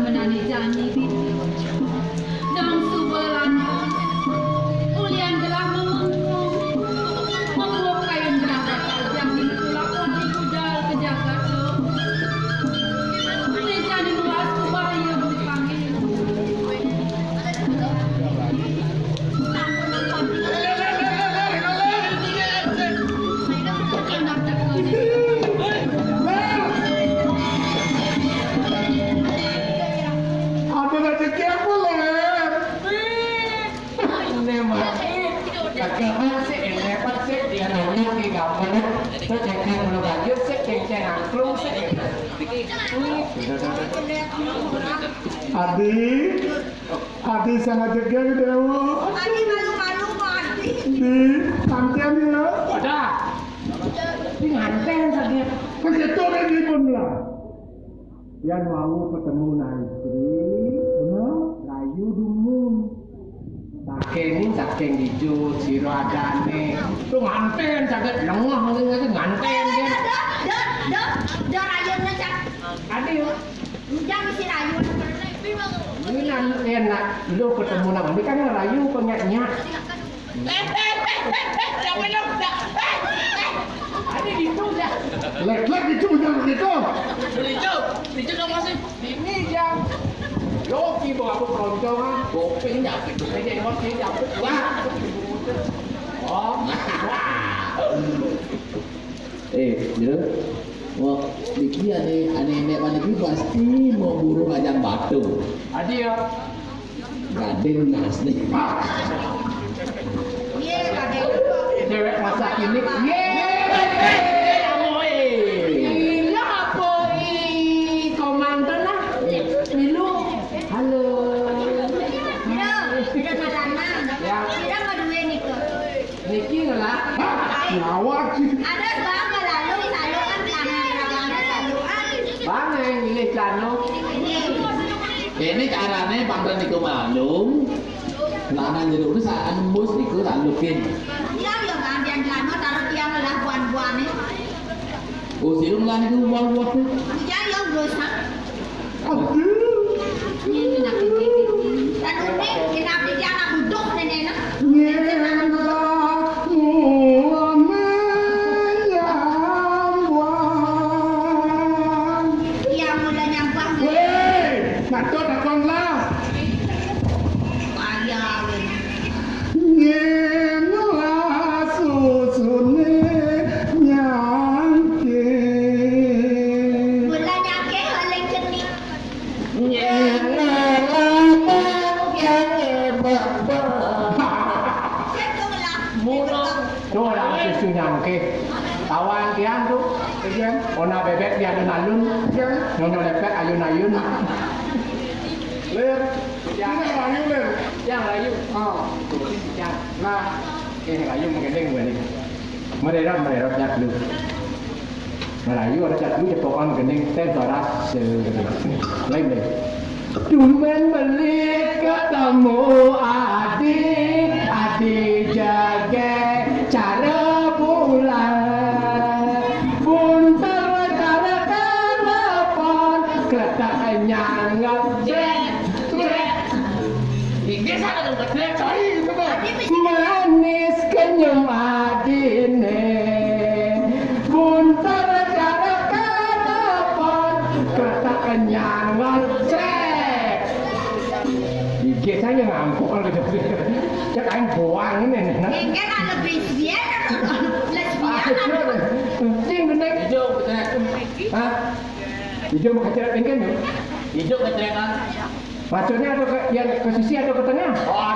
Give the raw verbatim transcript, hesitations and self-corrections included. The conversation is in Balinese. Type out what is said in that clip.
Nani jani bini. Dong suba lanang. Ulian gelah mengungkung. Menguk kayun beragat jani tulak di budal ke jagat tu. Ni jani nuas ku bahaya budi panggil. Ada rezeki apa, Len? Ini mah. Kagak sih, ini apa sih? Dia nanya di gambar. Tuh cengkeh bulu gajah sih, cengkeh angklung sih. Adi, Adi sangat jegeg, Dewa. Adi malu-malu, Adi. Di, santian ya. Ada. Di nganten saja. Kan gitu kan, di pun lah. Yan wau ketemu na istri, bener? Rayu dumun. Saking, saking ijo, sira adane. Tuh nganten, saged nengah, nganten, nganten, ya. Dah, dah, dah, dah, Rayu ngecak. Adi, ya. Ujang mesti Rayu. Ini nan-, enak, lu ketemu na, ini kan Rayu penyak-nyak. Eh, eh, eh, eh, eh, siapa yang udah? Eh, eh, ada di itu dah. Lek-lek itu udah begitu. Beli itu, itu dong masih. Ini yang Yoki bawa aku keroncong, ah. Kopi ini apa itu? Ini emosi ini apa? Wah. Oh. Eh, Jero. Wah, niki ane, ane nek paniki pasti mau buru ngajak batu. Adi ya. Gading nas nih. Iya, gading. Cewek masa kini. Iya. Iya, apa i komandan lah. Milu. Halo. Iya, udah malam. Ya. Kita mau duit nih tuh. Niki ngelak. Hah? Ngawak. Ada bang lalu, lalu kan tangan, lawangan lalu, ah. Bang yang milih cano. Ini. Ini carane pangkat niku malung. Lanang jeruk itu saat nembus niku lalukin. Ya, ya, gantian cano taruh tiang lah buan-buan nih. Oh, sirum lah niku buan-buan. Ya, ya, wis, ah. Aduh. Ini nak ini. Kan ini, ini nak ini anak budok nenek nak. Nyelah mula menyambang. Iya, mula nyambang. Weh, ngaco takon lah. Payah, weh. Nyelah susune nyangke. Mula nyangke, oleh jenik. Mula. Tuh, orang susu nyangke. Tawan tiang tuh. Iya. Ona bebek di alun-alun. Iya. Nyonya lepek ayun-ayun. Lir. Ya. Ini yang rayu, Lir. Yang rayu. Oh. Yang. Nah. Eh, rayu menggending gue nih. Mererot, mererot, jak lu. Melayu ada cak duit cepokan gending teh baras se-, lain deh. Tumben beli ketemu Adi, Adi jaga cara pulang. Buntar cara telepon, kletak nyangap jek, jek. Inggih sana dong, jek, cari itu mah. Manis kenyum adine. Buntar cara telepon, kata kenyang ngecek. Iki saya ngangguk kalau gitu. Cek aing buang ini. Ini kan lebih lesbian atau lesbian atau Sing bener. Hijau, betul. Hah? Hijau mau kecil pinggan ya? Hijau kecil kan? Maksudnya atau ke, yang ke sisi atau ke tengah? Oh,